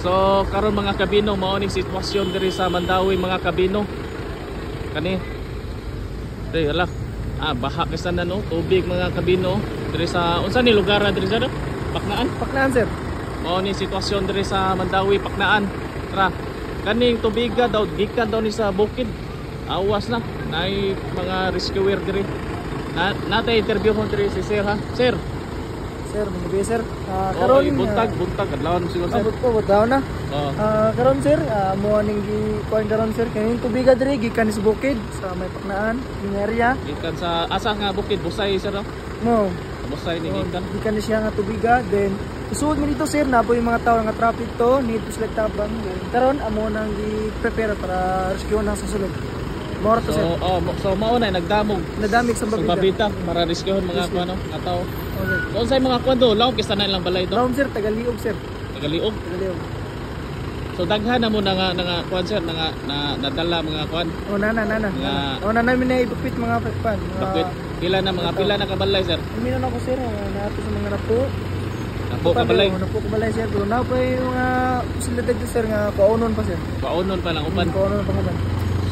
So karon, mga kabino, mao ning sitwasyon diri sa Mandaue, mga kabino. Kani. Diri ala. Ah, baha kay sana, no, tubig, mga kabino, diri sa unsa ni lugar diri sa, no? Paknaan. Paknaan, sir. Mao ni sitwasyon diri sa Mandaue, Paknaan. Tara. Kaning tubiga daw gikan daw ni sa bukid. Awas na naay mga rescuer diri. Na natay interview ko diri si sir, ha. Sir. Sir, mga gabi, sir. Oh, Karon buntag, buntag adlawon siguro, sir. Abot po, butaw na. Oh. Karon, sir, mo aning gi kuan karon, sir, kay tubiga diri gikan sa bukid sa may Paknaan, ning area. Gikan sa asa nga bukid, Busay, sir, no? Mo. Busay ni Oh, gikan. Gikan ni siya nga tubiga, then isuod mi dito, sir, na po yung mga tao nga traffic to, need to select tabang. Then karon amo nang gi-prepare para rescue na sa sulod. Mao to, So, sir. oh, so mao na nagdamog. Nadamig sa sa babita. Babita para rescuehon mga Rescue. kuan, no, nga tao. Oh, sir. So unsay mga kuan do, lawom kaysa na ilang balay do? Lawom, sir, tagaliog, sir. Tagaliog. Tagaliog. So daghan na mo na nga kuan, sir, na nga na nadala mga kuan. Oh, nana, nana. Mga Oh, nana mi na ibakwit mga pan. Mga Bakwit. Pila na mga pila na kabalay, sir? Amino na ko, sir, naato sa mga napo. Napo kabalay. Oh, napo kabalay, sir. Pero na pa yung mga posibilidad dito, sir, nga kaunon pa, sir. Paunon pa lang uban. Kaunon pa uban.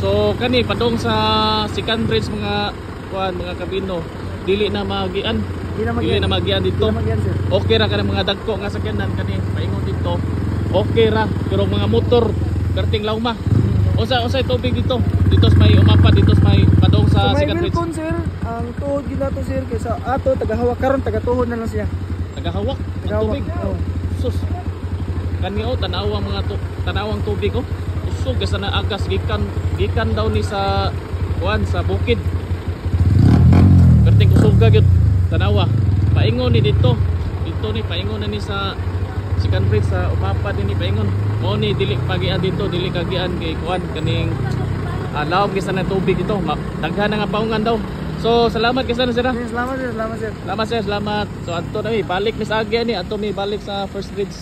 So kani padong sa Second Bridge, mga kuan, mga kabino, dili na magian. Di na Dili magian. na magian Di dito. na magian, sir. Okay ra kanang mga dagko nga sakyanan kani paingon dito. Okay ra, pero mga motor perting lawma. Unsa unsay tubig dito? Dito sa may umapa, dito sa may padong sa So, may Second Bridge. Wilcon, sir, ang tuhod gid nato, sir, kaysa ato tagahawak karon, tagatuhod na lang siya. Tagahawak ang Tagahawak. tubig. Oh. Sus. Kani oh, tanawang mga tu tanawang tubig oh. Usog kaysa na agas, gikan gikan daw ni sa kuan, sa bukid. Perting kusuga gyud tanawa. Paingon ni dito. Dito ni paingon na ni sa Second Bridge, sa umapa din ni paingon. Mao ni dili pagian dito, dili kagian kay kuan kaning lawom kaysa na tubig dito. Daghan na nga paungan daw. So salamat kaysa na, sir, ah. Sir, salamat, sir, salamat, sir. Salamat, sir, salamat. So adto na mi, balik mi sa Agya ni, adto mi balik sa First Bridge.